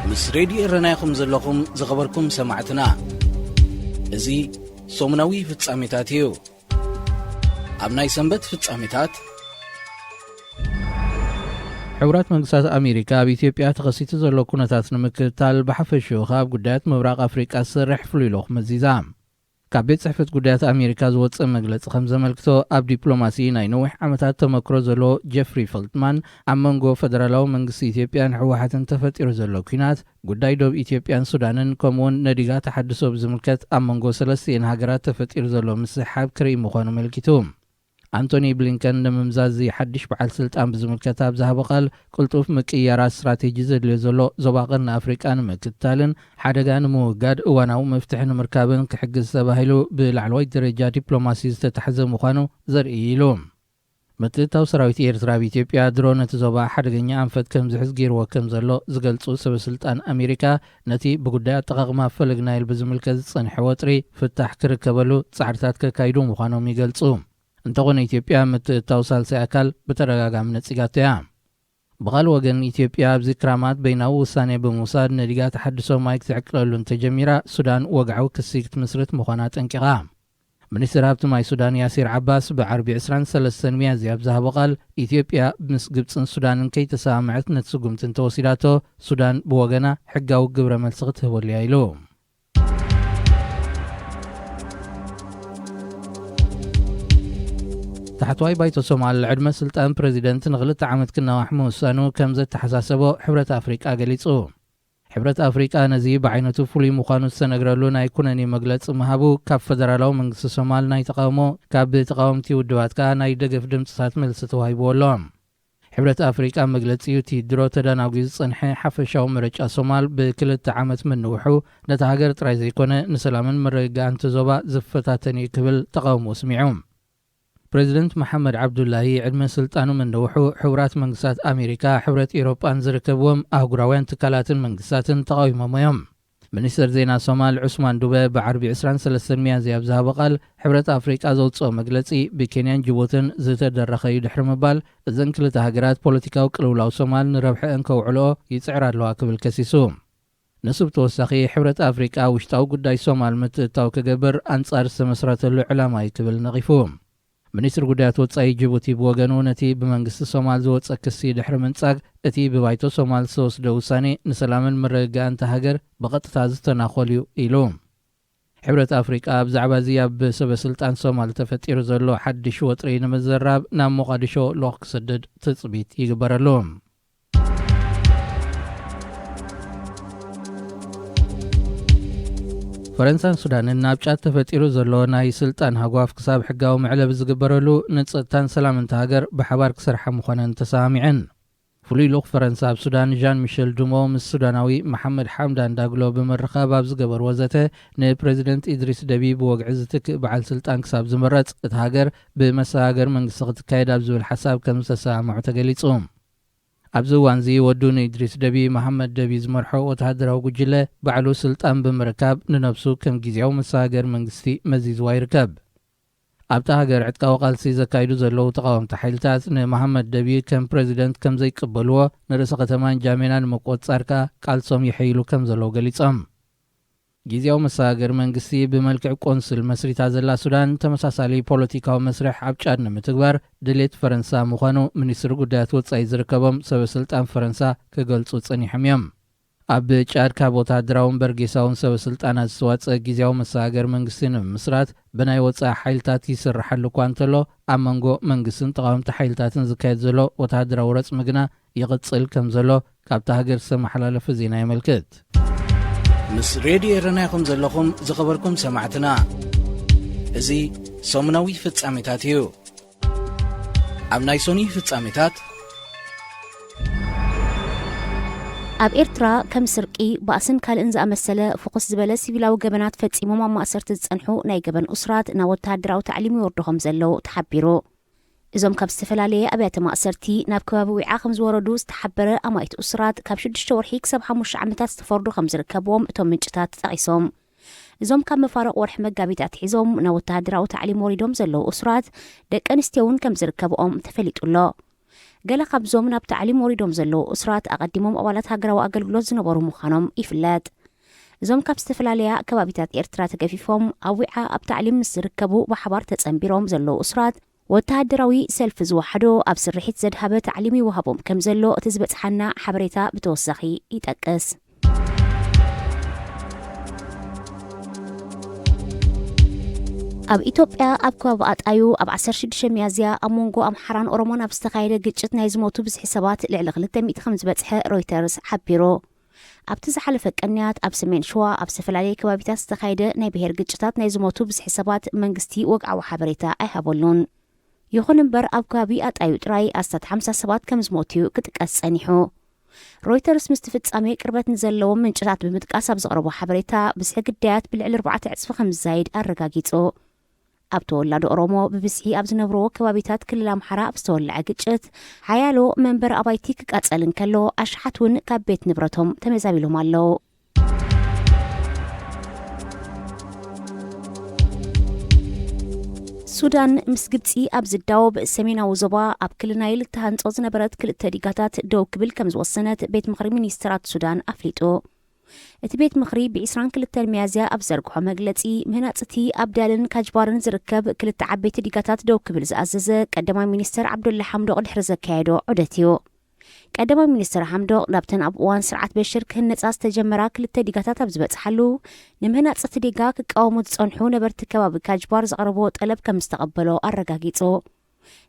ምስ ሬድዮ ኤረና ኢኹም ዘለኹም ዝኸበርኩም ሰማዕትና። እዚ ሰሙናዊ ፍጻሜታት እዩ። ኣብ ናይ ሰንበት ፍጻሜታት፣ ሕቡራት መንግስታት ኣሜሪካ ኣብ ኢትዮጵያ ተኸሲቱ ዘሎ ኩነታት ንምክትታል፣ ብሓፈሽኡ ከኣ ኣብ ጉዳያት ምብራቕ ኣፍሪቃ ዝሰርሕ ፍሉይ ልኡኽ መዚዛ። ካብ ቤት ጽሕፈት ጉዳያት ኣሜሪካ ዝወጸ መግለጺ ከም ዘመልክቶ፣ ኣብ ዲፕሎማሲ ናይ ነዊሕ ዓመታት ተመክሮ ዘለዎ ጀፍሪ ፈልትማን፣ ኣብ መንጎ ፈደራላዊ መንግስቲ ኢትዮጵያን ህወሓትን ተፈጢሩ ዘሎ ኲናት፣ ጉዳይ ዶብ ኢትዮጵያን ሱዳንን፣ ከምኡውን ነዲጋ ተሓድሶ ብዝምልከት ኣብ መንጎ ሰለስቲኤን ሃገራት ተፈጢሩ ዘሎ ምስሕሓብ ክርኢ ምዃኑ ኣመልኪቱ። ኣንቶኒ ብሊንከን፣ ንምምዛዝ እዚ ሓድሽ በዓል ስልጣን ብዝምልከት ኣብ ዝሃቦ ቃል፣ ቅልጡፍ ምቅይያራት ስትራቴጂ ዘድልዮ ዘሎ ዞባ ቀርኒ ኣፍሪቃ ንምክትታልን ሓደጋ ንምውጋድ እዋናዊ መፍትሒ ንምርካብን ክሕግዝ ተባሂሉ ብላዕለዋይ ደረጃ ዲፕሎማሲ ዝተታሕዘ ምዃኑ ዘርኢ ኢሉ። ምትእትታው ሰራዊት ኤርትራ ኣብ ኢትዮጵያ፣ ድሮ ነቲ ዞባ ሓደገኛ ኣንፈት ከም ዝሕዝ ገይርዎ ከም ዘሎ ዝገልጹ ሰበስልጣን ኣሜሪካ፣ ነቲ ብጉዳይ ኣጠቓቕማ ፈለግ ናይል ብዝምልከት ዝጸንሐ ወጥሪ ፍታሕ ክርከበሉ ጻዕርታት ከካይዱ ምዃኖም ይገልጹ። እንተኾነ፣ ኢትዮጵያ ምትእትታው ሳልሳይ ኣካል ብተደጋጋሚ ነጺጋቶ እያ። ብኻልእ ወገን፣ ኢትዮጵያ ኣብዚ ክራማት በይናዊ ውሳኔ ብምውሳድ ነዲጋ ተሓድሶ ማይ ክትዕቅለሉ እንተጀሚራ፣ ሱዳን ወግዓዊ ክሲ ክትምስርት ምዃና ኣጠንቂቓ። ሚኒስትር ሃብቲ ማይ ሱዳን ያሲር ዓባስ ብዓርቢ ዕስራን ሰለስተን ሚያዝያ ኣብ ዝሃቦ ቃል፣ ኢትዮጵያ ምስ ግብጽን ሱዳንን ከይተሰማምዐት ነቲ ስጉምቲ እንተወሲዳቶ፣ ሱዳን ብወገና ሕጋዊ ግብረ መልሲ ክትህበሉ እያ ኢሉ። ታሕተዋይ ባይቶ ሶማል ዕድመ ስልጣን ፕረዚደንት ንኽልተ ዓመት ክናዋሕ ምውሳኑ ከም ዘተሓሳሰቦ ሕብረት ኣፍሪቃ ገሊጹ። ሕብረት ኣፍሪቃ ነዚ ብዓይነቱ ፍሉይ ምዃኑ ዝተነግረሉ ናይ ኩነኔ መግለጺ ምሃቡ፣ ካብ ፈደራላዊ መንግስቲ ሶማል ናይ ተቓውሞ፣ ካብ ተቓወምቲ ውድባት ከኣ ናይ ደገፍ ድምጽታት መልሲ ተዋሂብዎ ኣሎ። ሕብረት ኣፍሪቃ መግለጺኡ፣ እቲ ድሮ ተደናጒዩ ዝጸንሐ ሓፈሻዊ ምርጫ ሶማል ብክልተ ዓመት ምንውሑ፣ ነታ ሃገር ጥራይ ዘይኮነ፣ ንሰላምን ምርግጋእን እቲ ዞባ ዝፈታተን እዩ ክብል ተቓውሞ ኣስሚዑ። ፕረዚደንት መሓመድ ዓብዱላሂ ዕድመ ስልጣኑ ምንውሑ፣ ሕቡራት መንግስታት ኣሜሪካ፣ ሕብረት ኤውሮጳን ዝርከብዎም ኣህጉራውያን ትካላትን መንግስታትን ተቓዊሞሞ እዮም። ሚኒስትር ዜና ሶማል ዑስማን ዱበ ብዓርቢ ዕስራን ሰለስተን ሚያዝያ ኣብ ዝሃቦ ቃል፣ ሕብረት ኣፍሪቃ ዘውጽኦ መግለጺ ብኬንያን ጅቡትን ዝተደረኸ እዩ ድሕሪ ምባል፣ እዘን ክልተ ሃገራት ፖለቲካዊ ቅልውላው ሶማል ንረብሐአን ከውዕልኦ ይጽዕራ ኣለዋ ክብል ከሲሱ። ንሱ ብተወሳኺ፣ ሕብረት ኣፍሪቃ ውሽጣዊ ጉዳይ ሶማል ምትእትታው ክገብር ኣንጻር ዝተመስረተሉ ዕላማ እዩ ክብል ነቒፉ። ሚኒስትሪ ጉዳያት ወጻኢ ጅቡቲ ብወገኑ፣ ነቲ ብመንግስቲ ሶማል ዝወጸ ክሲ ድሕሪ ምንጻግ፣ እቲ ብባይቶ ሶማል ዝተወስደ ውሳኔ ንሰላምን ምርግጋእን እታ ሃገር ብቐጥታ ዝተናኾል እዩ ኢሉ። ሕብረት ኣፍሪቃ ብዛዕባ እዚ ኣብ ሰበ ስልጣን ሶማል ተፈጢሩ ዘሎ ሓድሽ ወጥሪ ንምዝራብ ናብ ሞቓዲሾ ልኡኽ ክሰድድ ትጽቢት ይግበረሉ። ፈረንሳን ሱዳንን ናብ ጫድ ተፈጢሩ ዘሎ ናይ ስልጣን ሃጓፍ ክሳብ ሕጋዊ መዕለቢ ዝግበረሉ፣ ንጸጥታን ሰላምን እታ ሃገር ብሓባር ክሰርሓ ምዃነን ተሰማሚዐን። ፍሉይ ልኡኽ ፈረንሳ ኣብ ሱዳን ዣን ሚሸል ዱሞ ምስ ሱዳናዊ መሓመድ ሓምዳን ዳግሎ ብምርኻብ ኣብ ዝገበርዎ ዘተ፣ ንፕረዚደንት ኢድሪስ ደቢ ብወግዒ ዝትክእ በዓል ስልጣን ክሳብ ዝምረጽ፣ እታ ሃገር ብመሰጋገሪ መንግስቲ ክትካየድ ኣብ ዝብል ሓሳብ ከም ዝተሰማምዑ ተገሊጹ። ኣብዚ እዋንዚ ወዱ ንኢድሪስ ደቢ፣ መሓመድ ደቢ ዝመርሖ ወተሃደራዊ ጉጅለ፣ ባዕሉ ስልጣን ብምርካብ ንነብሱ ከም ግዝያዊ መሰጋገሪ መንግስቲ መዚዝዋ ይርከብ። ኣብታ ሃገር ዕጥቃዊ ቃልሲ ዘካይዱ ዘለዉ ተቓወምቲ ሓይልታት፣ ንመሓመድ ደቢ ከም ፕረዚደንት ከም ዘይቅበልዎ፣ ንርእሰ ከተማ ንጃሜና ንምቁጽጻር ከኣ ቃልሶም የሐይሉ ከም ዘለዉ ገሊጾም። ግዝያዊ መሰጋገሪ መንግስቲ ብመልክዕ ቆንስል መስሪታ ዘላ ሱዳን፣ ተመሳሳሊ ፖለቲካዊ መስርሕ ኣብ ጫድ ንምትግባር ድሌት ፈረንሳ ምዃኑ ሚኒስትሪ ጉዳያት ወጻኢ ዝርከቦም ሰበ ስልጣን ፈረንሳ ክገልጹ ጸኒሖም እዮም። ኣብ ጫድ ካብ ወተሃደራውን በርጌሳውን ሰበ ስልጣናት ዝተዋጸ ግዝያዊ መሰጋገሪ መንግስቲ ንምምስራት ብናይ ወጻኢ ሓይልታት ይስርሓሉ እኳ እንተሎ፣ ኣብ መንጎ መንግስትን ተቓወምቲ ሓይልታትን ዝካየድ ዘሎ ወተሃደራዊ ረጽሚ ግና ይቕጽል ከም ዘሎ ካብታ ሃገር ዝተመሓላለፈ ዜና የመልክት። ምስ ሬድዮ ኤረና ኢኹም ዘለኹም ዝኸበርኩም ሰማዕትና። እዚ ሰሙናዊ ፍጻሜታት እዩ። ኣብ ናይ ሶኒ ፍጻሜታት፣ ኣብ ኤርትራ ከም ስርቂ፣ ባእስን ካልእን ዝኣመሰለ ፍኹስ ዝበለ ሲቪላዊ ገበናት ፈጺሞም ኣብ ማእሰርቲ ዝጸንሑ ናይ ገበን እሱራት ናብ ወተሃደራዊ ታዕሊም ይወርዱ ከም ዘለዉ ተሓቢሩ። እዞም ካብ ዝተፈላለየ ኣብያተ ማእሰርቲ ናብ ከባቢ ዊዓ ከም ዝወረዱ ዝተሓበረ ኣማኢት እሱራት ካብ ሽዱሽተ ወርሒ ክሳብ ሓሙሽተ ዓመታት ዝተፈርዱ ከም ዝርከብዎም እቶም ምንጭታት ጠቒሶም። እዞም ካብ መፋርቕ ወርሒ መጋቢት ኣትሒዞም ናብ ወተሃደራዊ ታዕሊም ወሪዶም ዘለዉ እሱራት ደቂ ኣንስትዮ እውን ከም ዝርከብኦም ተፈሊጡ ኣሎ። ገለ ካብዞም ናብ ታዕሊም ወሪዶም ዘለዉ እሱራት ኣቐዲሞም ኣባላት ሃገራዊ ኣገልግሎት ዝነበሩ ምዃኖም ይፍለጥ። እዞም ካብ ዝተፈላለያ ከባቢታት ኤርትራ ተገፊፎም ኣብ ዊዓ ኣብ ታዕሊም ምስ ዝርከቡ ብሓባር ተጸንቢሮም ዘለዉ እሱራት፣ ወተሃደራዊ ሰልፊ ዝወሓዶ ኣብ ስርሒት ዘድሃበ ታዕሊም ይወሃቦም ከም ዘሎ እቲ ዝበጽሓና ሓበሬታ ብተወሳኺ ይጠቅስ። ኣብ ኢትዮጵያ ኣብ ከባቢ ኣጣዩ ኣብ ዓሰርተ ሽዱሽተ ሚያዝያ ኣብ መንጎ ኣምሓራን ኦሮሞን ኣብ ዝተኻየደ ግጭት ናይ ዝሞቱ ብዝሒ ሰባት ልዕሊ ክልተ ሚእቲ ከም ዝበጽሐ ሮይተርስ ሓቢሩ። ኣብቲ ዝሓለፈ ቀንያት ኣብ ሰሜን ሸዋ ኣብ ዝተፈላለየ ከባቢታት ዝተኻየደ ናይ ብሄር ግጭታት ናይ ዝሞቱ ብዝሒ ሰባት መንግስቲ ወግዓዊ ሓበሬታ ኣይሃበሉን። ይኹን እምበር ኣብ ከባቢ ኣጣዩ ጥራይ ኣስታት ሓምሳ ሰባት ከም ዝሞቱ እዩ ክጥቀስ ጸኒሑ። ሮይተርስ ምስቲ ፍጻሜ ቅርበት ንዘለዎም ምንጭታት ብምጥቃስ ኣብ ዘቕረቦ ሓበሬታ፣ ብዝሒ ግዳያት ብልዕሊ ኣርባዕተ ዕጽፊ ከም ዝዛይድ ኣረጋጊጹ። ኣብ ተወላዶ ኦሮሞ ብብዝሒ ኣብ ዝነብርዎ ከባቢታት ክልል ኣምሓራ ኣብ ዝተወልዐ ግጭት፣ ሓያሎ መንበሪ ኣባይቲ ክቃጸል እንከሎ፣ ኣሽሓት እውን ካብ ቤት ንብረቶም ተመዛቢሎም ኣለዉ። ሱዳን ምስ ግብጺ ኣብ ዝዳወብ ሰሜናዊ ዞባ ኣብ ክልል ናይል እተሃንጾ ዝነበረት ክልተ ዲጋታት ደው ክብል ከም ዝወሰነት ቤት ምኽሪ ሚኒስትራት ሱዳን ኣፍሊጡ። እቲ ቤት ምኽሪ ብ ዕስራን ክልተን ሚያዝያ ኣብ ዘርግሖ መግለጺ፣ ምህናጽ እቲ ኣብ ዳልን ካጅባርን ዝርከብ ክልተ ዓበይቲ ዲጋታት ደው ክብል ዝኣዘዘ ቀዳማይ ሚኒስተር ዓብዱላ ሓምዶቕ ድሕሪ ዘካየዶ ዑደት እዩ። ቀዳማይ ሚኒስተር ሓምዶቕ ናብተን ኣብ እዋን ስርዓት በሽር ክህነጻ ዝተጀመራ ክልተ ዲጋታት ኣብ ዝበጽሓሉ፣ ንምህናጽ እቲ ዲጋ ክቃወሙ ዝጸንሑ ነበርቲ ከባቢ ካጅባር ዘቕረብዎ ጠለብ ከም ዝተቐበሎ ኣረጋጊጹ።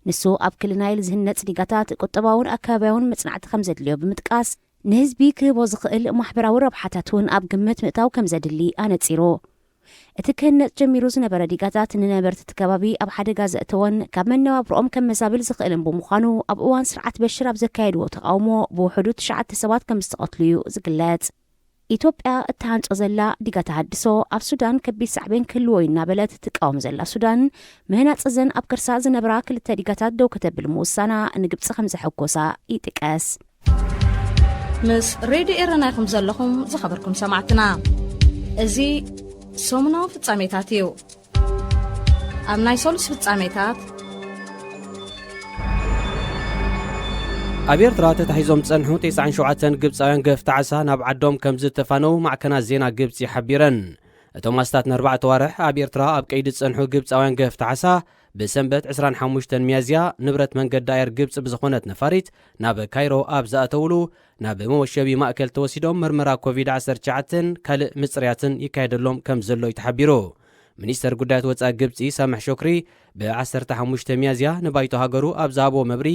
ንሱ ኣብ ክልል ናይል ዝህነጽ ዲጋታት ቁጠባውን ኣከባቢያውን መጽናዕቲ ከም ዘድልዮ ብምጥቃስ፣ ንህዝቢ ክህቦ ዝኽእል ማሕበራዊ ረብሓታት እውን ኣብ ግምት ምእታው ከም ዘድሊ ኣነጺሩ። እቲ ክህነጽ ጀሚሩ ዝነበረ ዲጋታት ንነበርቲ እቲ ከባቢ ኣብ ሓደጋ ዘእተወን ካብ መነባብሮኦም ከመዛብል ዝኽእልን ብምዃኑ፣ ኣብ እዋን ስርዓት በሽር ኣብ ዘካየድዎ ተቓውሞ ብውሕዱ ትሽዓተ ሰባት ከም ዝተቐትሉ እዩ ዝግለጽ። ኢትዮጵያ እትሃንጾ ዘላ ዲጋ ተሃድሶ ኣብ ሱዳን ከቢድ ሳዕቤን ክህልዎ እዩ እናበለት ትቃወም ዘላ ሱዳን፣ ምህናጽ እዘን ኣብ ከርሳ ዝነብራ ክልተ ዲጋታት ደው ከተብል ምውሳና ንግብጺ ከም ዘሐጎሳ ይጥቀስ። ምስ ሬድዮ ኤረና ኢኹም ዘለኹም ዝኸበርኩም ሰማዕትና። እዚ ሰሙናዊ ፍጻሜታት እዩ። ኣብ ናይ ሰሉስ ፍጻሜታት፣ ኣብ ኤርትራ ተታሒዞም ዝጸንሑ ተስዓን ሸውዓተን ግብጻውያን ገፍቲ ዓሳ ናብ ዓዶም ከም ዝተፋነዉ ማዕከናት ዜና ግብጺ ሓቢረን። እቶም ኣስታት ንኣርባዕተ ኣዋርሕ ኣብ ኤርትራ ኣብ ቀይዲ ዝጸንሑ ግብጻውያን ገፍቲ ዓሳ፣ ብሰንበት ዕስራን ሓሙሽተን ሚያዝያ ንብረት መንገዲ ኣየር ግብጺ ብዝኾነት ነፋሪት ናብ ካይሮ ኣብ ዝኣተውሉ፣ ናብ መወሸቢ ማእከል ተወሲዶም ምርመራ ኮቪድ ዓሰርተ ትሽዓተን ካልእ ምጽርያትን ይካየደሎም ከም ዘሎ እዩ ተሓቢሩ። ሚኒስተር ጉዳያት ወጻኢ ግብጺ ሳምሕ ሾክሪ ብ ዓሰርተ ሓሙሽተ ሚያዝያ ንባይቶ ሃገሩ ኣብ ዝሃቦ መብርሂ፣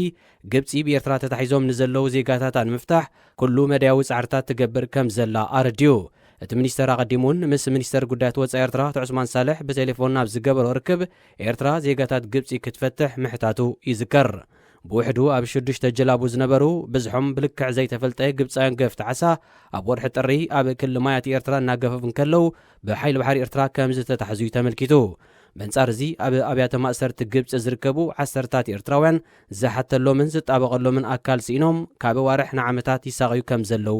ግብጺ ብኤርትራ ተታሒዞም ንዘለዉ ዜጋታታ ንምፍታሕ ኩሉ መዳያዊ ጻዕርታት ትገብር ከም ዘላ ኣረዲኡ። እቲ ሚኒስተር ኣቐዲሙ እውን ምስ ሚኒስተር ጉዳያት ወጻኢ ኤርትራ ኣቶ ዑስማን ሳልሕ ብቴሌፎን ኣብ ዝገበሮ ርክብ፣ ኤርትራ ዜጋታት ግብጺ ክትፈትሕ ምሕታቱ ይዝከር። ብውሕዱ ኣብ ሽዱሽተ ጀላቡ ዝነበሩ ብዝሖም ብልክዕ ዘይተፈልጠ ግብጻውያን ገፍቲ ዓሳ፣ ኣብ ወርሒ ጥሪ ኣብ ክሊ ማያት ኤርትራ እናገፈፉ እንከለዉ፣ ብሓይሊ ባሕሪ ኤርትራ ከም ዝተታሕዙ እዩ ተመልኪቱ። በንጻር እዚ፣ ኣብ ኣብያተ ማእሰርቲ ግብጺ ዝርከቡ ዓሰርታት ኤርትራውያን ዝሓተሎምን ዝጣበቐሎምን ኣካል ስኢኖም ካብ ኣዋርሕ ንዓመታት ይሳቐዩ ከም ዘለዉ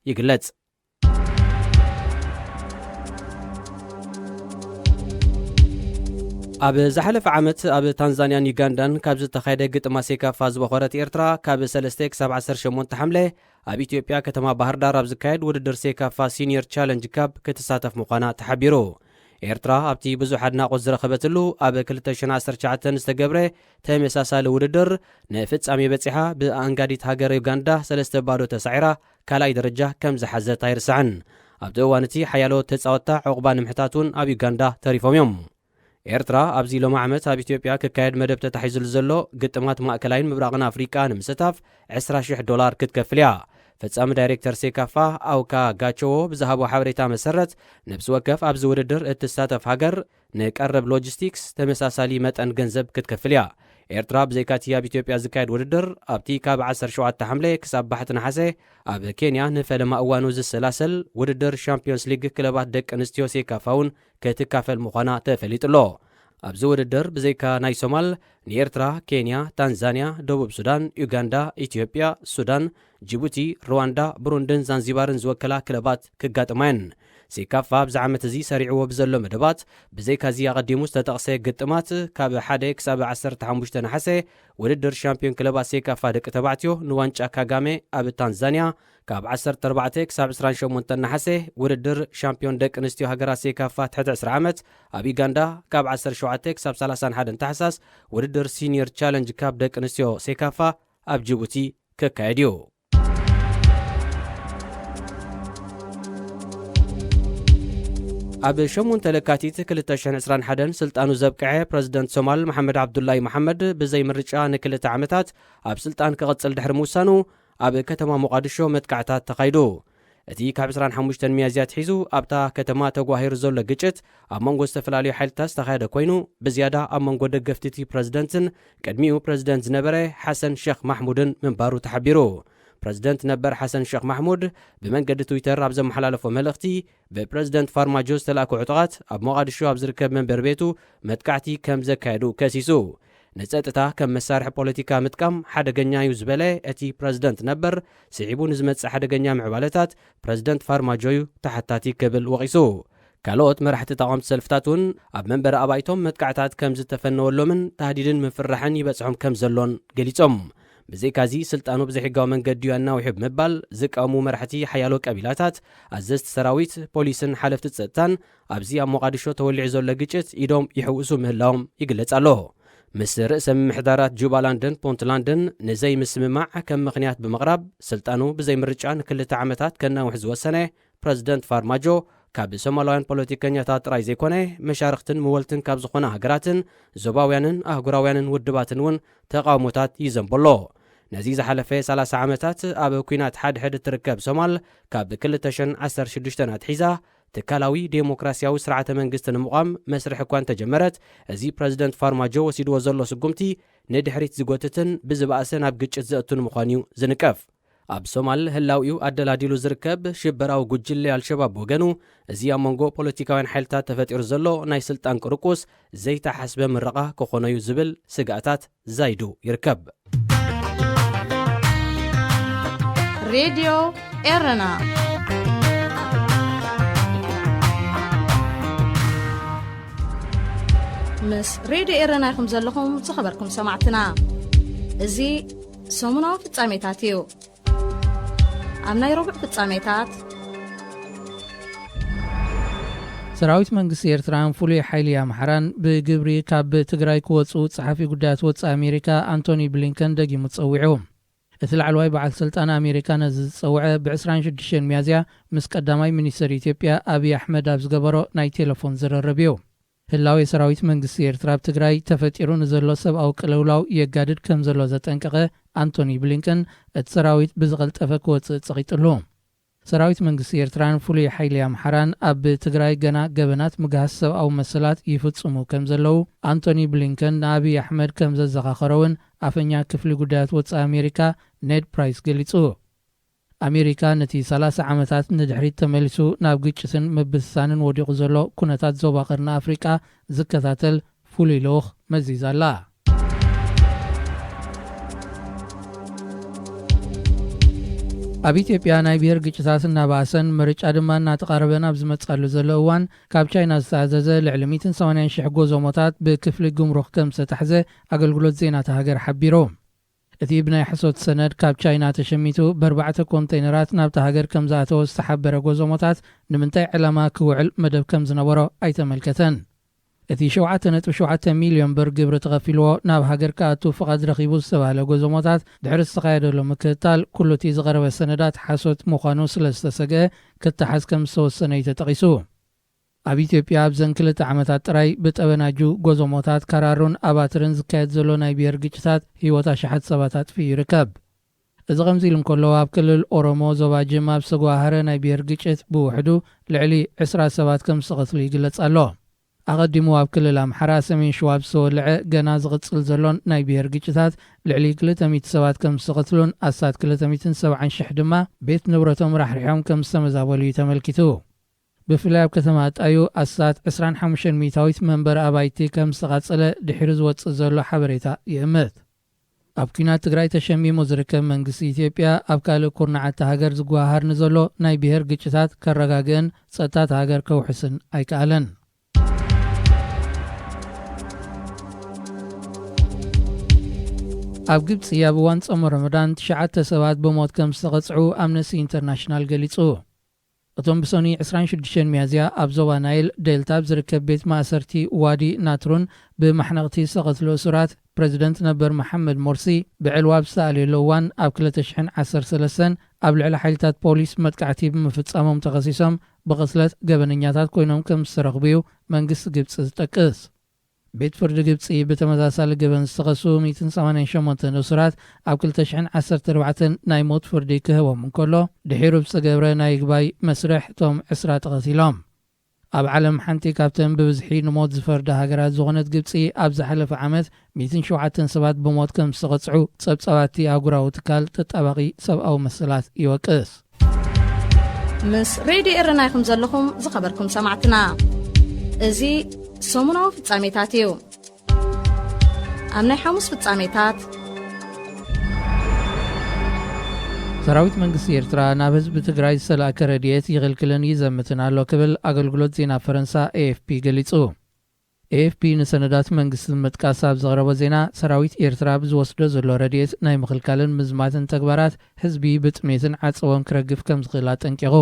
ይግለጽ። ኣብ ዝሓለፈ ዓመት ኣብ ታንዛንያን ዩጋንዳን ካብ ዝተኻየደ ግጥማ ሴካፋ ዝበኾረት ኤርትራ፣ ካብ ሰለስተ ክሳብ ዓሰርተ ሸሞንተ ሓምለ ኣብ ኢትዮጵያ ከተማ ባህር ዳር ኣብ ዝካየድ ውድድር ሴካፋ ሲኒየር ቻለንጅ ካፕ ክትሳተፍ ምዃና ተሓቢሩ። ኤርትራ ኣብቲ ብዙሕ ኣድናቖት ዝረኸበትሉ ኣብ ክልተ ሽሕን ዓሰርተ ትሽዓተን ዝተገብረ ተመሳሳሊ ውድድር ንፍጻሜ በጺሓ ብኣንጋዲት ሃገር ዩጋንዳ ሰለስተ ባዶ ተሳዒራ ካልኣይ ደረጃ ከም ዝሓዘት ኣይርሳዕን። ኣብቲ እዋን እቲ ሓያሎ ተጻወትታ ዕቑባ ንምሕታት እውን ኣብ ዩጋንዳ ተሪፎም እዮም። ኤርትራ ኣብዚ ሎሚ ዓመት ኣብ ኢትዮጵያ ክካየድ መደብ ተታሒዙሉ ዘሎ ግጥማት ማእከላይን ምብራቕን ኣፍሪቃ ንምስታፍ ዕስራ ሽሕ ዶላር ክትከፍል እያ። ፈጻሚ ዳይሬክተር ሴካፋ ኣውካ ጋቸዎ ብዝሃቦ ሓበሬታ መሰረት፣ ነብሲ ወከፍ ኣብዚ ውድድር እትሳተፍ ሃገር ንቀረብ ሎጂስቲክስ ተመሳሳሊ መጠን ገንዘብ ክትከፍል እያ። ኤርትራ ብዘይካቲ ኣብ ኢትዮጵያ ዝካየድ ውድድር፣ ኣብቲ ካብ ዓሰርተ ሸውዓተ ሓምለ ክሳብ ባሕቲ ነሓሰ ኣብ ኬንያ ንፈለማ እዋኑ ዝሰላሰል ውድድር ሻምፒዮንስ ሊግ ክለባት ደቂ ኣንስትዮ ሴካፋ እውን ክትካፈል ምዃና ተፈሊጡ ኣሎ። ኣብዚ ውድድር ብዘይካ ናይ ሶማል፣ ንኤርትራ፣ ኬንያ፣ ታንዛንያ፣ ደቡብ ሱዳን፣ ዩጋንዳ፣ ኢትዮጵያ፣ ሱዳን፣ ጅቡቲ፣ ሩዋንዳ፣ ብሩንድን ዛንዚባርን ዝወከላ ክለባት ክጋጥማ እየን። ሴካፋ ኣብዚ ዓመት እዚ ሰሪዕዎ ብዘሎ መደባት፣ ብዘይካዚ ኣቐዲሙ ዝተጠቕሰ ግጥማት፣ ካብ ሓደ ክሳብ ዓሰርተ ሓሙሽተ ነሓሰ ውድድር ሻምፒዮን ክለባት ሴካፋ ደቂ ተባዕትዮ ንዋንጫ ካጋሜ ኣብ ታንዛንያ፣ ካብ ዓሰርተ ኣርባዕተ ክሳብ ዕስራን ሸሞንተን ነሓሰ ውድድር ሻምፒዮን ደቂ ኣንስትዮ ሃገራት ሴካፋ ትሕቲ ዕስራ ዓመት ኣብ ዩጋንዳ፣ ካብ ዓሰርተ ሸውዓተ ክሳብ ሰላሳን ሓደን ታሕሳስ ውድድር ሲኒየር ቻለንጅ ካፕ ደቂ ኣንስትዮ ሴካፋ ኣብ ጅቡቲ ክካየድ እዩ። ኣብ ሸሞንተ ለካቲት ክልተ ሽሕን ዕስራን ሓደን ስልጣኑ ዘብቅዐ ፕረዚደንት ሶማል መሓመድ ዓብዱላይ መሓመድ ብዘይ ምርጫ ንክልተ ዓመታት ኣብ ስልጣን ክቕጽል ድሕሪ ምውሳኑ፣ ኣብ ከተማ ሞቓድሾ መጥቃዕታት ተኻይዱ። እቲ ካብ ዕስራን ሓሙሽተን ሚያዝያ ኣትሒዙ ኣብታ ከተማ ተጓሂሩ ዘሎ ግጭት ኣብ መንጎ ዝተፈላለዩ ሓይልታት ዝተኻየደ ኮይኑ፣ ብዝያዳ ኣብ መንጎ ደገፍቲ እቲ ፕረዚደንትን ቅድሚኡ ፕረዚደንት ዝነበረ ሓሰን ሸኽ ማሕሙድን ምንባሩ ተሓቢሩ። ፕረዚደንት ነበር ሓሰን ሸኽ ማሕሙድ ብመንገዲ ትዊተር ኣብ ዘመሓላለፎ መልእኽቲ፣ ብፕረዚደንት ፋርማጆ ዝተላእኩ ዕጡቓት ኣብ ሞቓድሾ ኣብ ዝርከብ መንበሪ ቤቱ መጥቃዕቲ ከም ዘካየዱ ከሲሱ። ንጸጥታ ከም መሳርሒ ፖለቲካ ምጥቃም ሓደገኛ እዩ ዝበለ እቲ ፕረዚደንት ነበር፣ ስዒቡ ንዝመጽእ ሓደገኛ ምዕባለታት ፕረዚደንት ፋርማጆ እዩ ተሓታቲ ክብል ወቒሱ። ካልኦት መራሕቲ ተቓወምቲ ሰልፍታት እውን ኣብ መንበሪ ኣባይቶም መጥቃዕታት ከም ዝተፈነወሎምን ታህዲድን ምፍርራሕን ይበጽሖም ከም ዘሎን ገሊጾም። ብዘይካዚ ስልጣኑ ብዘይሕጋዊ መንገዲ እዩ ኣናዊሑ ብምባል ዝቃወሙ መራሕቲ ሓያሎ ቀቢላታት፣ ኣዘዝቲ ሰራዊት፣ ፖሊስን ሓለፍቲ ጸጥታን ኣብዚ ኣብ ሞቓድሾ ተወሊዑ ዘሎ ግጭት ኢዶም ይሕውሱ ምህላዎም ይግለጽ ኣሎ። ምስ ርእሰ ምምሕዳራት ጁባላንድን ፑንትላንድን ንዘይምስምማዕ ከም ምኽንያት ብምቕራብ፣ ስልጣኑ ብዘይ ምርጫ ንክልተ ዓመታት ከናውሕ ዝወሰነ ፕረዚደንት ፋርማጆ፣ ካብ ሶማላውያን ፖለቲከኛታት ጥራይ ዘይኮነ፣ መሻርኽትን ምወልትን ካብ ዝኾና ሃገራትን ዞባውያንን ኣህጉራውያንን ውድባትን እውን ተቓውሞታት ይዘንቦ ኣሎ። ነዚ ዝሓለፈ ሰላሳ ዓመታት ኣብ ኲናት ሓድሕድ እትርከብ ሶማል፣ ካብ ክልተ ሽሕን ዓሰርተ ሽዱሽተን ኣትሒዛ ትካላዊ ዴሞክራሲያዊ ስርዓተ መንግስቲ ንምቋም መስርሕ እኳ እንተጀመረት፣ እዚ ፕረዚደንት ፋርማጆ ወሲድዎ ዘሎ ስጉምቲ ንድሕሪት ዝጎትትን ብዝበኣሰ ናብ ግጭት ዘእቱን ምዃኑ እዩ ዝንቀፍ። ኣብ ሶማል ህላዊኡ ኣደላዲሉ ዝርከብ ሽበራዊ ጉጅለ ኣልሸባብ ብወገኑ፣ እዚ ኣብ መንጎ ፖለቲካውያን ሓይልታት ተፈጢሩ ዘሎ ናይ ስልጣን ቅርቁስ ዘይተሓስበ ምርቓ ክኾኖ እዩ ዝብል ስግኣታት ዛይዱ ይርከብ። ሬድዮ ኤረና። ምስ ሬድዮ ኤረና ኢኹም ዘለኹም ዝኸበርኩም ሰማዕትና። እዚ ሰሙናዊ ፍጻሜታት እዩ። ኣብ ናይ ረቡዕ ፍጻሜታት፣ ሰራዊት መንግስቲ ኤርትራን ፍሉይ ሓይሊ ኣምሓራን ብግብሪ ካብ ትግራይ ክወጽኡ ጸሓፊ ጉዳያት ወጻኢ ኣሜሪካ ኣንቶኒ ብሊንከን ደጊሙ ጸዊዑ። እቲ ላዕለዋይ በዓል ስልጣን ኣሜሪካ ነዚ ዝጸውዐ ብ ዕስራን ሽዱሽተን ሚያዝያ ምስ ቀዳማይ ሚኒስተር ኢትዮጵያ ኣብይ ኣሕመድ ኣብ ዝገበሮ ናይ ቴሌፎን ዝርርብ እዩ። ህላዌ ሰራዊት መንግስቲ ኤርትራ ኣብ ትግራይ ተፈጢሩ ንዘሎ ሰብኣዊ ቅልውላው የጋድድ ከም ዘሎ ዘጠንቀቐ ኣንቶኒ ብሊንከን፣ እቲ ሰራዊት ብዝቐልጠፈ ክወጽእ ጸቒጡሉ። ሰራዊት መንግስቲ ኤርትራን ፍሉይ ሓይሊ ኣምሓራን ኣብ ትግራይ ገና ገበናት ምግሃስ ሰብኣዊ መሰላት ይፍጽሙ ከም ዘለዉ ኣንቶኒ ብሊንከን ንኣብይ ኣሕመድ ከም ዘዘኻኸሮ እውን ኣፈኛ ክፍሊ ጉዳያት ወጻኢ ኣሜሪካ ኔድ ፕራይስ ገሊጹ። ኣሜሪካ ነቲ ሰላሳ ዓመታት ንድሕሪት ተመሊሱ ናብ ግጭትን ምብስሳንን ወዲቑ ዘሎ ኩነታት ዞባ ቀርኒ ኣፍሪቃ ዝከታተል ፍሉይ ልኡኽ መዚዛ ኣላ። ኣብ ኢትዮጵያ ናይ ብሄር ግጭታት እናባእሰን ምርጫ ድማ እናተቓረበን ኣብ ዝመጻሉ ዘሎ እዋን፣ ካብ ቻይና ዝተኣዘዘ ልዕሊ ሚእትን ሰማንያን ሽሕ ጎዞሞታት ብክፍሊ ጉምሩክ ከም ዝተታሕዘ ኣገልግሎት ዜና እታ ሃገር ሓቢሩ። እቲ ብናይ ሕሶት ሰነድ ካብ ቻይና ተሸሚቱ ብኣርባዕተ ኮንተይነራት ናብታ ሃገር ከም ዝኣተወ ዝተሓበረ ጎዞሞታት ንምንታይ ዕላማ ክውዕል መደብ ከም ዝነበሮ ኣይተመልከተን። እቲ ሸውዓተ ነጥቢ ሸውዓተ ሚልዮን ብር ግብሪ ተኸፊልዎ ናብ ሃገር ክኣቱ ፍቓድ ረኺቡ ዝተባህለ ጎዞሞታት ድሕሪ ዝተኻየደሉ ምክትታል ኩሉ እቲ ዝቐረበ ሰነዳት ሓሶት ምዃኑ ስለ ዝተሰግአ ክተሓዝ ከም ዝተወሰነ እዩ ተጠቒሱ። ኣብ ኢትዮጵያ ኣብዘን ክልተ ዓመታት ጥራይ ብጠበናጁ ጎዞሞታት ካራሩን ኣባትርን ዝካየድ ዘሎ ናይ ብሄር ግጭታት ህይወት ኣሽሓት ሰባት ኣጥፊኡ ይርከብ። እዚ ከምዚ ኢሉ እንከሎ፣ ኣብ ክልል ኦሮሞ ዞባ ጅማ ኣብ ዝተጓሃረ ናይ ብሄር ግጭት ብውሕዱ ልዕሊ ዕስራ ሰባት ከም ዝተቐትሉ ይግለጽ ኣሎ። ኣቐዲሙ ኣብ ክልል ኣምሓራ ሰሜን ሸዋ ኣብ ዝተወልዐ ገና ዝቕጽል ዘሎን ናይ ብሄር ግጭታት ልዕሊ ክልተ ሚእቲ ሰባት ከም ዝተቐትሉን ኣስታት ክልተ ሚእትን ሰብዓን ሽሕ ድማ ቤት ንብረቶም ራሕሪሖም ከም ዝተመዛበሉ እዩ ተመልኪቱ። ብፍላይ ኣብ ከተማ ኣጣዩ ኣስታት ዕስራን ሓሙሽተን ሚእታዊት መንበሪ ኣባይቲ ከም ዝተቓጸለ ድሒሩ ዝወጽእ ዘሎ ሓበሬታ ይእምት። ኣብ ኲናት ትግራይ ተሸሚሙ ዝርከብ መንግስቲ ኢትዮጵያ፣ ኣብ ካልእ ኩርናዓት ሃገር ዝጓሃር ንዘሎ ናይ ብሄር ግጭታት ከረጋግእን ጸጥታ ሃገር ከውሕስን ኣይከኣለን። ኣብ ግብጺ ኣብ እዋን ጾም ረመዳን ትሽዓተ ሰባት ብሞት ከም ዝተቐጽዑ ኣምነስቲ ኢንተርናሽናል ገሊጹ። እቶም ብሰኑይ ዕስራን ሽዱሽተን ሚያዝያ ኣብ ዞባ ናይል ዴልታ ኣብ ዝርከብ ቤት ማእሰርቲ ዋዲ ናትሩን ብማሕነቕቲ ዝተቐትሉ እሱራት፣ ፕረዚደንት ነበር መሓመድ ሞርሲ ብዕልዋ ኣብ ዝተኣልየሉ እዋን ኣብ ክልተ ሽሕን ዓሰርተ ሰለስተን ኣብ ልዕሊ ሓይልታት ፖሊስ መጥቃዕቲ ብምፍጻሞም ተኸሲሶም ብቕትለት ገበነኛታት ኮይኖም ከም ዝተረኽቡ እዩ መንግስቲ ግብጺ ዝጠቅስ። ቤት ፍርዲ ግብጺ ብተመሳሳሊ ገበን ዝተኸሱ ሚእትን ሰማንያን ሸሞንተን እሱራት ኣብ ክልተ ሽሕን ዓሰርተ ኣርባዕተን ናይ ሞት ፍርዲ ክህቦም እንከሎ፣ ድሒሩ ብዝተገብረ ናይ ይግባይ መስርሕ እቶም ዕስራ ተቐቲሎም። ኣብ ዓለም ሓንቲ ካብተን ብብዝሒ ንሞት ዝፈርዳ ሃገራት ዝኾነት ግብጺ፣ ኣብ ዝሓለፈ ዓመት ሚእትን ሸውዓተን ሰባት ብሞት ከም ዝተቐጽዑ ጸብጻባቲ ኣህጉራዊ ትካል ተጣባቒ ሰብኣዊ መሰላት ይወቅስ። ምስ ሬድዮ ኤረና ኢኹም ዘለኹም ዝኸበርኩም ሰማዕትና። እዚ ሰሙናዊ ፍጻሜታት እዩ። ኣብ ናይ ሓሙስ ፍጻሜታት፣ ሰራዊት መንግስቲ ኤርትራ ናብ ህዝቢ ትግራይ ዝተላእከ ረድኤት ይኽልክልን ይዘምትን ኣሎ ክብል ኣገልግሎት ዜና ፈረንሳ ኤኤፍፒ ገሊጹ። ኤኤፍፒ ንሰነዳት መንግስቲ ምጥቃስ ኣብ ዘቕረቦ ዜና፣ ሰራዊት ኤርትራ ብዝወስዶ ዘሎ ረድኤት ናይ ምኽልካልን ምዝማትን ተግባራት ህዝቢ ብጥሜትን ዓጸቦን ክረግፍ ከም ዝኽእል ኣጠንቂቑ።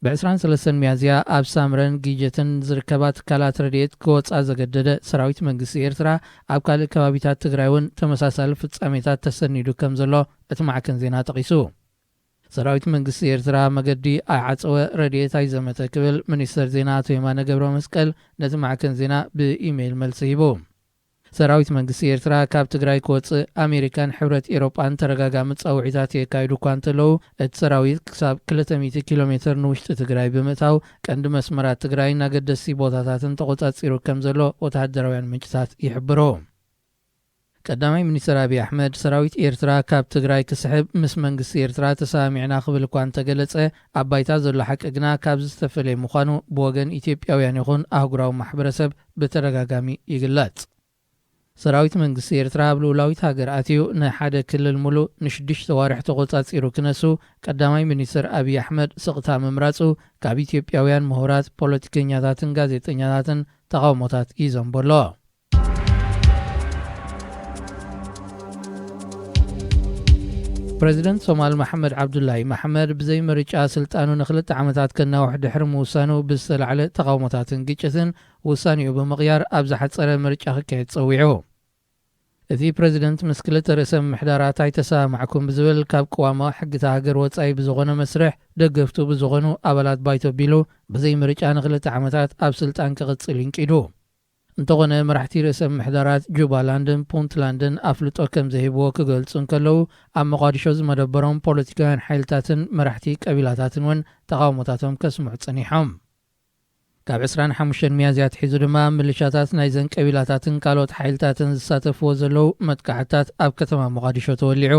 ብ ዕስራን ሰለስተን ሚያዝያ ኣብ ሳምረን ጊጀትን ዝርከባ ትካላት ረድኤት ክወጻ ዘገደደ ሰራዊት መንግስቲ ኤርትራ፣ ኣብ ካልእ ከባቢታት ትግራይ እውን ተመሳሳሊ ፍጻሜታት ተሰኒዱ ከም ዘሎ እቲ ማዕከን ዜና ጠቒሱ። ሰራዊት መንግስቲ ኤርትራ መገዲ ኣይዓጸወ፣ ረድኤት ኣይዘመተ ክብል ሚኒስተር ዜና ኣቶ የማነ ገብረ መስቀል ነቲ ማዕከን ዜና ብኢሜይል መልሲ ሂቡ። ሰራዊት መንግስቲ ኤርትራ ካብ ትግራይ ክወጽእ ኣሜሪካን ሕብረት ኤሮጳን ተደጋጋሚ ጻውዒታት የካይዱ እኳ እንተለዉ፣ እቲ ሰራዊት ክሳብ ክልተ ሚእቲ ኪሎ ሜትር ንውሽጢ ትግራይ ብምእታው ቀንዲ መስመራት ትግራይን ኣገደስቲ ቦታታትን ተቖጻጺሩ ከም ዘሎ ወተሃደራውያን ምንጭታት ይሕብሩ። ቀዳማይ ሚኒስትር ኣብይ ኣሕመድ፣ ሰራዊት ኤርትራ ካብ ትግራይ ክስሕብ ምስ መንግስቲ ኤርትራ ተሰማሚዕና ክብል እኳ እንተገለጸ፣ ኣብ ባይታ ዘሎ ሓቂ ግና ካብዚ ዝተፈለየ ምዃኑ ብወገን ኢትዮጵያውያን ይኹን ኣህጉራዊ ማሕበረሰብ ብተደጋጋሚ ይግለጽ። ሰራዊት መንግስቲ ኤርትራ ኣብ ልኡላዊት ሃገር ኣትዩ ንሓደ ክልል ሙሉእ ንሽዱሽተ ዋርሕ ተቖጻጺሩ ክነሱ፣ ቀዳማይ ሚኒስትር ኣብይ ኣሕመድ ስቕታ ምምራጹ ካብ ኢትዮጵያውያን ምሁራት፣ ፖለቲከኛታትን ጋዜጠኛታትን ተቓውሞታት ይዘንቦ ኣሎ። ፕረዚደንት ሶማል መሓመድ ዓብዱላይ መሓመድ ብዘይ ምርጫ ስልጣኑ ንክልተ ዓመታት ከናውሕ ድሕሪ ምውሳኑ ብዝተላዕለ ተቓውሞታትን ግጭትን፣ ውሳኔኡ ብምቕያር ኣብ ዝሓጸረ ምርጫ ክካየድ ጸዊዑ። እቲ ፕረዚደንት ምስ ክልተ ርእሰ ምምሕዳራት ኣይተሰማማዕኩን ብዝብል ካብ ቅዋማዊ ሕግታ ሃገር ወጻኢ ብዝኾነ መስርሕ ደገፍቱ ብዝኾኑ ኣባላት ባይቶ ቢሉ ብዘይ ምርጫ ንክልተ ዓመታት ኣብ ስልጣን ክቕጽል ይንቂዱ። እንተኾነ መራሕቲ ርእሰ ምምሕዳራት ጁባላንድን ፑንትላንድን ኣፍልጦ ከም ዘይህብዎ ክገልጹ እንከለዉ፣ ኣብ መቓዲሾ ዝመደበሮም ፖለቲካውያን ሓይልታትን መራሕቲ ቀቢላታትን እውን ተቓውሞታቶም ከስምዑ ጸኒሖም። ካብ ዕስራን ሓሙሽተን ሚያዝያ ኣትሒዙ ድማ ምልሻታት ናይዘን ቀቢላታትን ካልኦት ሓይልታትን ዝሳተፍዎ ዘለዉ መጥቃዕትታት ኣብ ከተማ ሞቓዲሾ ተወሊዑ።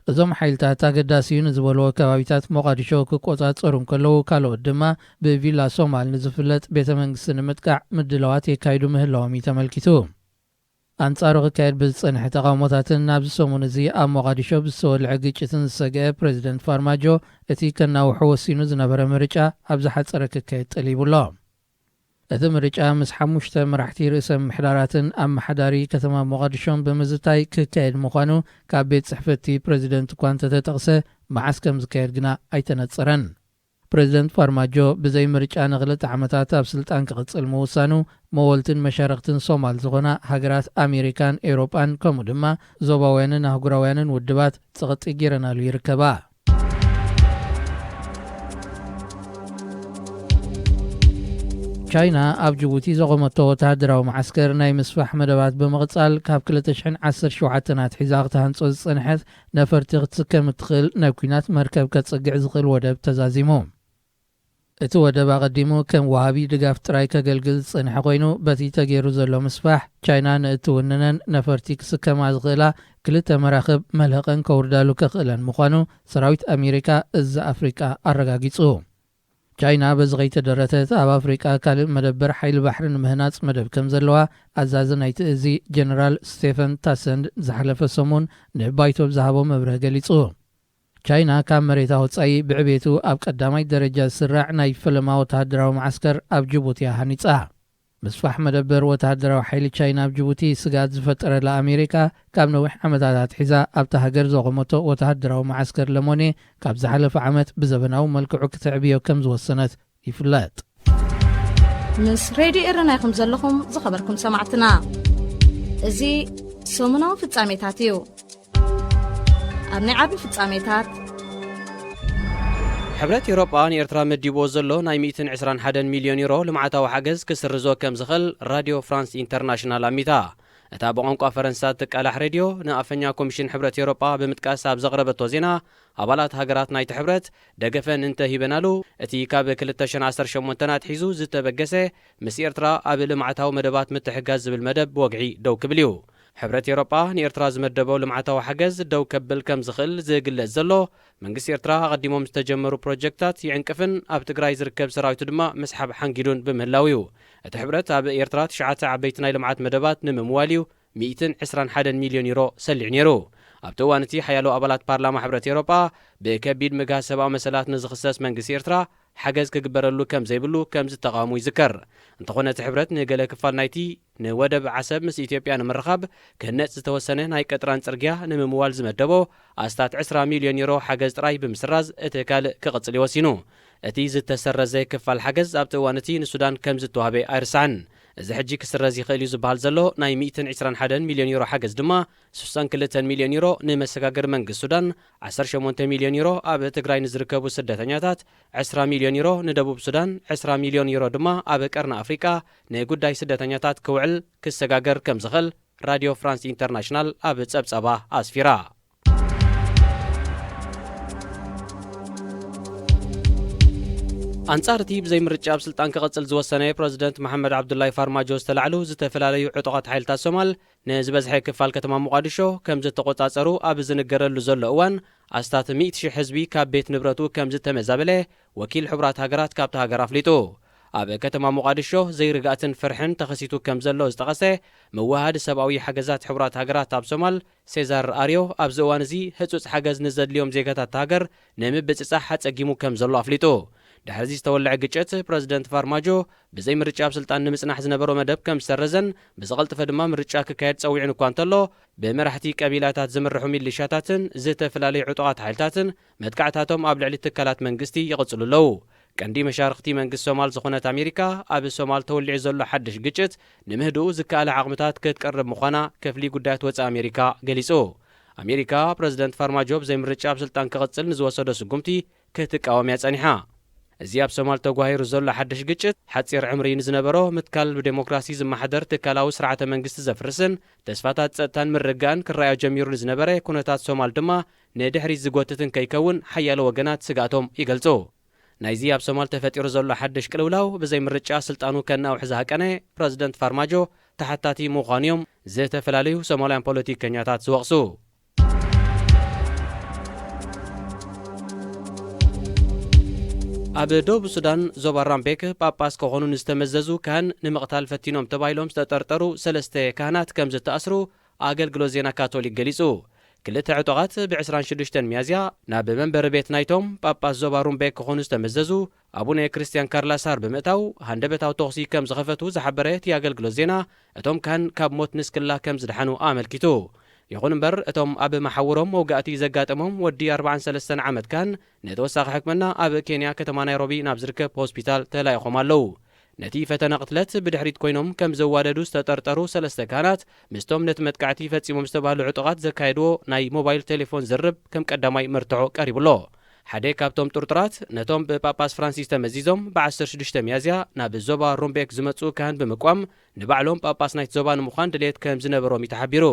እዞም ሓይልታት ኣገዳሲ እዩ ንዝበልዎ ከባቢታት ሞቓዲሾ ክቆጻጸሩ እንከለዉ፣ ካልኦት ድማ ብቪላ ሶማል ንዝፍለጥ ቤተ መንግስቲ ንምጥቃዕ ምድላዋት የካይዱ ምህላዎም እዩ ተመልኪቱ። ኣንጻሩ ክካየድ ብዝጸንሐ ተቓውሞታትን ናብዚ ሰሙን እዚ ኣብ ሞቓዲሾ ብዝተወልዐ ግጭትን ዝሰግአ ፕረዚደንት ፋርማጆ፣ እቲ ከናውሖ ወሲኑ ዝነበረ ምርጫ ኣብ ዝሓጸረ ክካየድ ጠሊቡ ኣሎ። እቲ ምርጫ ምስ ሓሙሽተ መራሕቲ ርእሰ ምምሕዳራትን ኣመሓዳሪ ከተማ ሞቓዲሾን ብምዝታይ ክካየድ ምዃኑ ካብ ቤት ጽሕፈቲ ፕረዚደንት እኳ እንተተጠቕሰ፣ መዓስ ከም ዝካየድ ግና ኣይተነጸረን። ፕረዚደንት ፋርማጆ ብዘይ ምርጫ ንኽልተ ዓመታት ኣብ ስልጣን ክቕጽል ምውሳኑ፣ መወልትን መሻርኽትን ሶማል ዝኾና ሃገራት ኣሜሪካን ኤውሮጳን፣ ከምኡ ድማ ዞባውያንን ኣህጉራውያንን ውድባት ጸቕጢ ጌረናሉ ይርከባ። ቻይና ኣብ ጅቡቲ ዘቖመቶ ወተሃደራዊ መዓስከር ናይ ምስፋሕ መደባት ብምቕጻል፣ ካብ ክልተ ሽሕን ዓሰርተ ሸውዓተን ኣትሒዛ ክትሃንጾ ዝጸንሐት፣ ነፈርቲ ክትስከም እትኽእል ናይ ኲናት መርከብ ከጽግዕ ዝኽእል ወደብ ተዛዚሙ። እቲ ወደብ ኣቐዲሙ ከም ወሃቢ ድጋፍ ጥራይ ከገልግል ዝጸንሐ ኮይኑ፣ በቲ ተገይሩ ዘሎ ምስፋሕ፣ ቻይና ንእትውንነን ነፈርቲ ክስከማ ዝኽእላ ክልተ መራኽብ መልህቐን ከውርዳሉ ከኽእለን ምዃኑ ሰራዊት ኣሜሪካ እዝ ኣፍሪቃ ኣረጋጊጹ። ቻይና በዚ ከይተደረተት ኣብ ኣፍሪቃ ካልእ መደበር ሓይሊ ባሕሪ ንምህናጽ መደብ ከም ዘለዋ ኣዛዚ ናይቲ እዚ ጀነራል ስቴፈን ታሰንድ ዝሓለፈ ሰሙን ንባይቶ ብዝሃቦ መብርህ ገሊጹ። ቻይና ካብ መሬታ ወጻኢ ብዕቤቱ ኣብ ቀዳማይ ደረጃ ዝስራዕ ናይ ፈለማ ወተሃደራዊ መዓስከር ኣብ ጅቡቲ ሃኒጻ። ምስፋሕ መደበር ወተሃደራዊ ሓይሊ ቻይና ኣብ ጅቡቲ ስግኣት ዝፈጠረላ ኣሜሪካ፣ ካብ ነዊሕ ዓመታት ኣትሒዛ ኣብታ ሃገር ዘቖመቶ ወተሃደራዊ መዓስከር ለሞኔ ካብ ዝሓለፈ ዓመት ብዘበናዊ መልክዑ ክተዕብዮ ከም ዝወሰነት ይፍለጥ። ምስ ሬድዮ ኤረና ኢኹም ዘለኹም ዝኸበርኩም ሰማዕትና። እዚ ሰሙናዊ ፍጻሜታት እዩ። ኣብ ናይ ዓቢ ፍጻሜታት፣ ሕብረት ኤውሮጳ ንኤርትራ መዲብዎ ዘሎ ናይ ሚእትን ዕስራን ሓደን ሚልዮን ዩሮ ልምዓታዊ ሓገዝ ክስርዞ ከም ዝኽእል ራድዮ ፍራንስ ኢንተርናሽናል ኣሚታ። እታ ብቋንቋ ፈረንሳ እትቃላሕ ሬድዮ ንኣፈኛ ኮሚሽን ሕብረት ኤውሮጳ ብምጥቃስ ኣብ ዘቕረበቶ ዜና፣ ኣባላት ሃገራት ናይቲ ሕብረት ደገፈን እንተ ሂበናሉ፣ እቲ ካብ ክልተ ሽሕን ዓሰርተ ሸሞንተን ኣትሒዙ ዝተበገሰ ምስ ኤርትራ ኣብ ልምዓታዊ መደባት ምትሕጋዝ ዝብል መደብ ብወግዒ ደው ክብል እዩ። ሕብረት ኤውሮጳ ንኤርትራ ዝመደቦ ልምዓታዊ ሓገዝ ደው ከብል ከም ዝኽእል ዝግለጽ ዘሎ፣ መንግስቲ ኤርትራ ኣቐዲሞም ዝተጀመሩ ፕሮጀክታት ይዕንቅፍን ኣብ ትግራይ ዝርከብ ሰራዊቱ ድማ ምስሓብ ሓንጊዱን ብምህላው እዩ። እቲ ሕብረት ኣብ ኤርትራ ትሽዓተ ዓበይቲ ናይ ልምዓት መደባት ንምምዋል እዩ ሚእትን ዕስራን ሓደን ሚልዮን ዩሮ ሰሊዑ ነይሩ። ኣብቲ እዋን እቲ ሓያሎ ኣባላት ፓርላማ ሕብረት ኤውሮጳ ብከቢድ ምግሃስ ሰብኣዊ መሰላት ንዝኽሰስ መንግስቲ ኤርትራ ሓገዝ ክግበረሉ ከም ዘይብሉ ከም ዝተቓወሙ ይዝከር። እንተኾነ እቲ ሕብረት ንገለ ክፋል ናይቲ ንወደብ ዓሰብ ምስ ኢትዮጵያ ንምርኻብ ክህነጽ ዝተወሰነ ናይ ቀጥራን ጽርግያ ንምምዋል ዝመደቦ ኣስታት ዕስራ ሚልዮን ዩሮ ሓገዝ ጥራይ ብምስራዝ እቲ ካልእ ክቕጽል እዩ ወሲኑ። እቲ ዝተሰረዘ ክፋል ሓገዝ ኣብቲ እዋን እቲ ንሱዳን ከም ዝተዋህበ ኣይርሳዕን። እዚ ሕጂ ክስረዝ ይኽእል እዩ ዝበሃል ዘሎ ናይ ሚእትን ዕስራን ሓደን ሚልዮን ዩሮ ሓገዝ ድማ ስሳን ክልተን ሚልዮን ዩሮ ንመሰጋገሪ መንግስቲ ሱዳን፣ ዓሰርተ ሸሞንተ ሚልዮን ዩሮ ኣብ ትግራይ ንዝርከቡ ስደተኛታት፣ ዕስራ ሚልዮን ዩሮ ንደቡብ ሱዳን፣ ዕስራ ሚልዮን ዩሮ ድማ ኣብ ቀርኒ ኣፍሪቃ ንጉዳይ ስደተኛታት ክውዕል ክሰጋገር ከም ዝኽእል ራድዮ ፍራንስ ኢንተርናሽናል ኣብ ጸብጻባ ኣስፊራ። ኣንጻር እቲ ብዘይ ምርጫ ኣብ ስልጣን ክቕጽል ዝወሰነ ፕረዚደንት መሓመድ ዓብዱላይ ፋርማጆ ዝተላዕሉ ዝተፈላለዩ ዕጡቓት ሓይልታት ሶማል ንዝበዝሐ ክፋል ከተማ ሞቓዲሾ ከም ዝተቖጻጸሩ ኣብ ዝንገረሉ ዘሎ እዋን፣ ኣስታት ሚእቲ ሺሕ ህዝቢ ካብ ቤት ንብረቱ ከም ዝተመዛበለ ወኪል ሕቡራት ሃገራት ካብታ ሃገር ኣፍሊጡ። ኣብ ከተማ ሞቓዲሾ ዘይርግኣትን ፍርሕን ተኸሲቱ ከም ዘሎ ዝጠቐሰ ምውሃድ ሰብኣዊ ሓገዛት ሕቡራት ሃገራት ኣብ ሶማል ሴዛር ኣርዮ፣ ኣብዚ እዋን እዚ ህጹጽ ሓገዝ ንዘድልዮም ዜጋታት እታ ሃገር ንምብጽጻሕ ኣጸጊሙ ከም ዘሎ ኣፍሊጡ። ድሕሪ እዚ ዝተወልዐ ግጭት፣ ፕረዚደንት ፋርማጆ ብዘይ ምርጫ ኣብ ስልጣን ንምጽናሕ ዝነበሮ መደብ ከም ዝሰረዘን ብዝቐልጠፈ ድማ ምርጫ ክካየድ ጸዊዑን እኳ እንተሎ፣ ብመራሕቲ ቀቢላታት ዝምርሑ ሚሊሻታትን ዝተፈላለዩ ዕጡቓት ሓይልታትን መጥቃዕታቶም ኣብ ልዕሊ ትካላት መንግስቲ ይቕጽሉ ኣለዉ። ቀንዲ መሻርኽቲ መንግስቲ ሶማል ዝኾነት ኣሜሪካ፣ ኣብ ሶማል ተወሊዑ ዘሎ ሓድሽ ግጭት ንምህድኡ ዝከኣለ ዓቕምታት ክትቀርብ ምዃና ክፍሊ ጉዳያት ወጻኢ ኣሜሪካ ገሊጹ። ኣሜሪካ፣ ፕረዚደንት ፋርማጆ ብዘይ ምርጫ ኣብ ስልጣን ክቕጽል ንዝወሰዶ ስጉምቲ ክትቃወም እያ ጸኒሓ። እዚ ኣብ ሶማል ተጓሂሩ ዘሎ ሓድሽ ግጭት፣ ሓጺር ዕምሪ ንዝነበሮ ምትካል ብዴሞክራሲ ዝመሓደር ትካላዊ ስርዓተ መንግስቲ ዘፍርስን ተስፋታት ጸጥታን ምርግጋእን ክረኣዮ ጀሚሩ ንዝነበረ ኩነታት ሶማል ድማ ንድሕሪት ዝጎትትን ከይከውን ሓያሎ ወገናት ስግኣቶም ይገልጹ። ናይዚ ኣብ ሶማል ተፈጢሩ ዘሎ ሓድሽ ቅልውላው ብዘይ ምርጫ ስልጣኑ ከናውሕ ዝሃቀነ ፕረዚደንት ፋርማጆ ተሓታቲ ምዃኑ እዮም ዝተፈላለዩ ሶማልያን ፖለቲከኛታት ዝወቕሱ። ኣብ ደቡብ ሱዳን ዞባ ራምቤክ ጳጳስ ክኾኑ ንዝተመዘዙ ካህን ንምቕታል ፈቲኖም ተባሂሎም ዝተጠርጠሩ ሰለስተ ካህናት ከም ዝተኣስሩ ኣገልግሎት ዜና ካቶሊክ ገሊጹ። ክልተ ዕጡቓት ብ ዕስራን ሽዱሽተን ሚያዝያ ናብ መንበሪ ቤት ናይቶም ጳጳስ ዞባ ሩምቤክ ክኾኑ ዝተመዘዙ ኣቡነ ክርስትያን ካርላሳር ብምእታው ሃንደበታዊ ተኹሲ ከም ዝኸፈቱ ዝሓበረ እቲ ኣገልግሎት ዜና፣ እቶም ካህን ካብ ሞት ንስክላ ከም ዝደሓኑ ኣመልኪቱ። ይኹን እምበር፣ እቶም ኣብ መሓውሮም መውጋእቲ ዘጋጠሞም ወዲ ኣርባዓን ሰለስተን ዓመት ካህን ንተወሳኺ ሕክምና ኣብ ኬንያ ከተማ ናይሮቢ ናብ ዝርከብ ሆስፒታል ተላኢኾም ኣለዉ። ነቲ ፈተነ ቅትለት ብድሕሪት ኮይኖም ከም ዘዋደዱ ዝተጠርጠሩ ሰለስተ ካህናት፣ ምስቶም ነቲ መጥቃዕቲ ፈጺሞም ዝተባህሉ ዕጡቓት ዘካየድዎ ናይ ሞባይል ቴሌፎን ዝርርብ ከም ቀዳማይ መርትዖ ቀሪቡ ኣሎ። ሓደ ካብቶም ጥርጡራት፣ ነቶም ብጳጳስ ፍራንሲስ ተመዚዞም ብ ዓሰርተ ሽዱሽተ ሚያዝያ ናብ ዞባ ሩምቤክ ዝመጹ ካህን ብምቋም፣ ንባዕሎም ጳጳስ ናይቲ ዞባ ንምዃን ድሌት ከም ዝነበሮም እዩ ተሓቢሩ።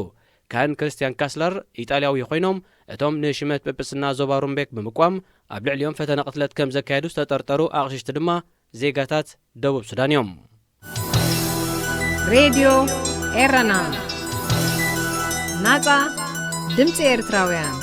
ካህን ክርስትያን ካስለር ኢጣልያዊ ኮይኖም፣ እቶም ንሽመት ጵጵስና ዞባ ሩምቤክ ብምቋም ኣብ ልዕሊኦም ፈተነ ቅትለት ከም ዘካየዱ ዝተጠርጠሩ ኣቕሽሽቲ ድማ ዜጋታት ደቡብ ሱዳን እዮም። ሬድዮ ኤረና፣ ናጻ ድምጺ ኤርትራውያን።